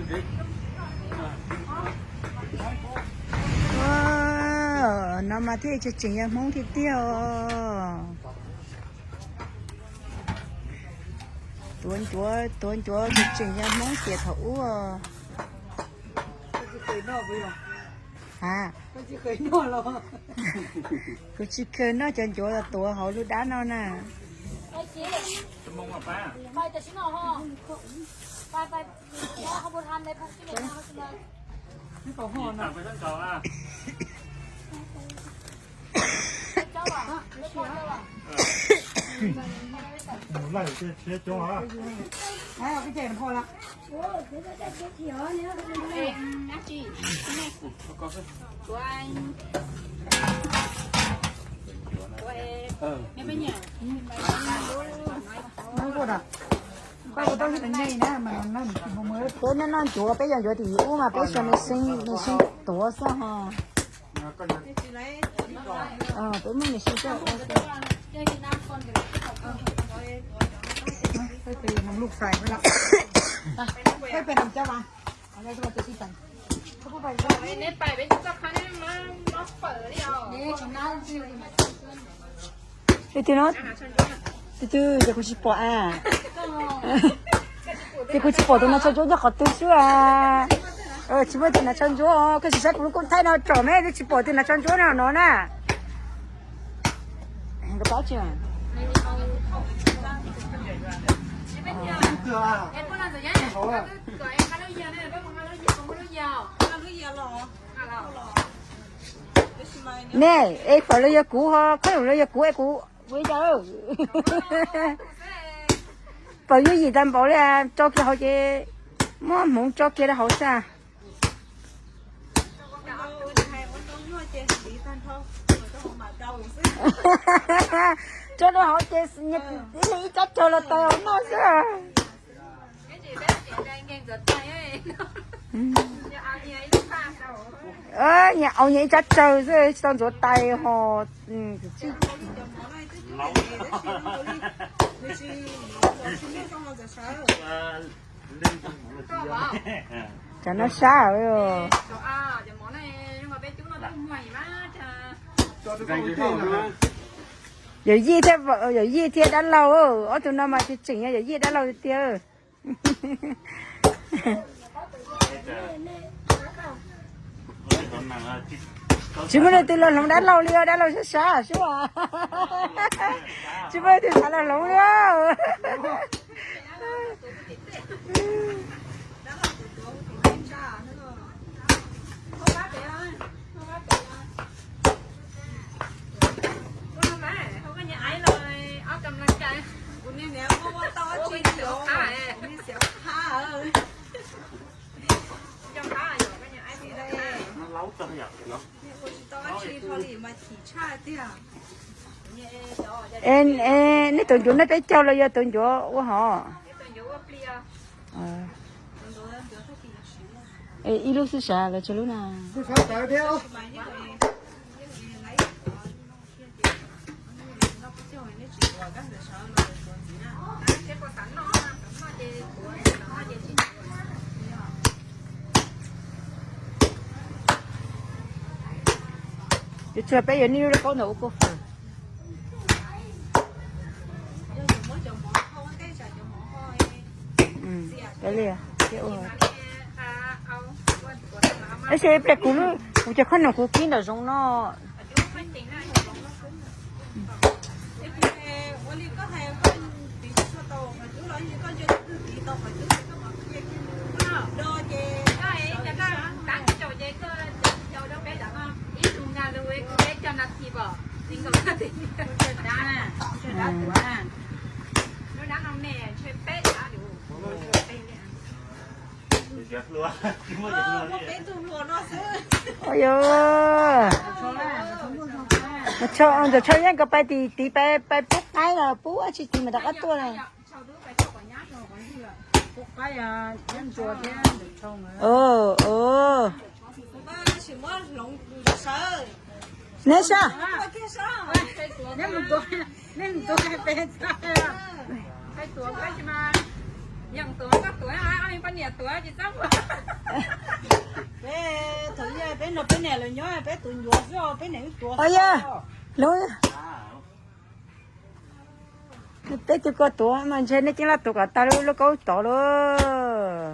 No mas thiaj tseem tseem yog Hmoob tiag tiag os. Tuav ncuav, tuav ncuav tseem tseem yog Hmoob tiag thaum ub. Ha, kuv tsis khaws noj cov ncuav los tuav hauv lub dab no na. Peb noj noj ncuav, peb yog ncuav tim ub mas peb xyaw mexin, mexin tuav xwb ho. Peb muab mexin coj ua xwb. Tus twg no, tus twg ces kuv tsis pom a. Ces kuv tsis pom tus no tso ntsuab nyob qhov twg xwb a. Tsis muaj tus no tso ntsuab, koj sim saib kuv lub koob thaij no tsom me, twb tsis pom tus no tso ntsuab no no na. Ne, es pom los yog kuv ho, koj los yog kuv es kuv ua li cas. Pom yuav yim tag npaum li, tso kiag hauv ces, muab hmoov tso kiag rau hauv xwb. Tso rau hauv ces ib tsab tsawg los tais hauv no xwb. Nyias au nyias ib tsab tsawg xwb, tsis tau ntxuav tais ho. Cov no sab. Yawm yij thiab, yawm yij thiab dab laug, ob tug no mas tseem tseem yog yawm yij dab laug tiag tiag. Tsis muaj leej twg los hloov dab laug li os, dab laug sab sab xwb. Tsis muaj leej twg xav los hloov li os. Nej tus ncuav nej peb caug los yog tus ncuav ua hov? Ib lub xwb sav los tsawg lub na? Yuav tsum peb yuav niaj lub laj kaub ntawd ua kua fawm. Tab sis ib pliag kuv, kuv cov khoom no kuv kib ntawm zoov no. Ntawm tsho yeej kos pais tim tid, pais pub qaib los pub dab tsi tid mas rov qab tuaj na. Neb sab. Yeej tuav koj tuav, poj niam tuav tsis txhob muag. Peb thaum ub peb nrog peb niam lawv nyob peb tuav ncuav xwb, peb niam wb tuav xwb. Yog, lub, peb tus ko tuav mas ntshe nej ceeb laj tuav kom tag lub lub kaub tod lauj.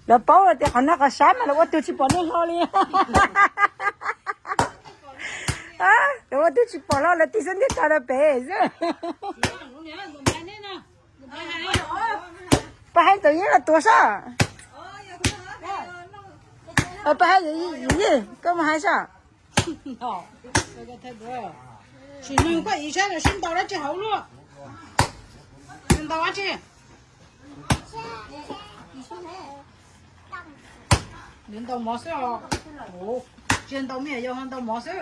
Lawv paub tias qhov no qhov sab mas lawv ua tug tsis pom nej hlo li. Lawv ua tug tsis pom hlo, lawv tig xub ntiag tag rau pem xwb. Pab Haib txawm yeej los tuav sab. Pab Haib, koj mus hais sab. Sim neej koj ib sab sib ntaus dab tsi hauv luaj? Ntaus dab tsi? Ntaus mov xwb os. Tsis ntaus me nyuam yaus, ntaus mov xwb.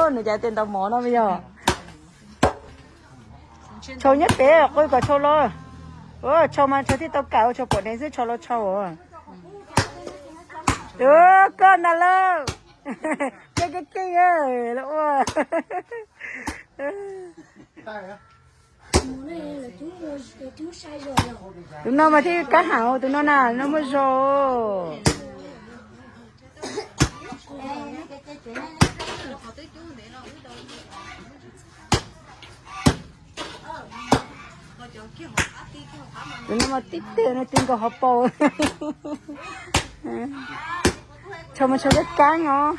Nws cas tias ntaus mov no me yog. Tshau nyob pem, qw kom tshau los. Tshau mas tshau thiaj tau kam, tshau pom neeg xwb tshau los tshau. Koj ntag lauj. Keej keej keej los ua. Tus no mas thiaj kab ham, tus no na no muaj zog. Tus no mas tib teg no ti nkaus hauv paus. Tshau mas tshau kab kab os.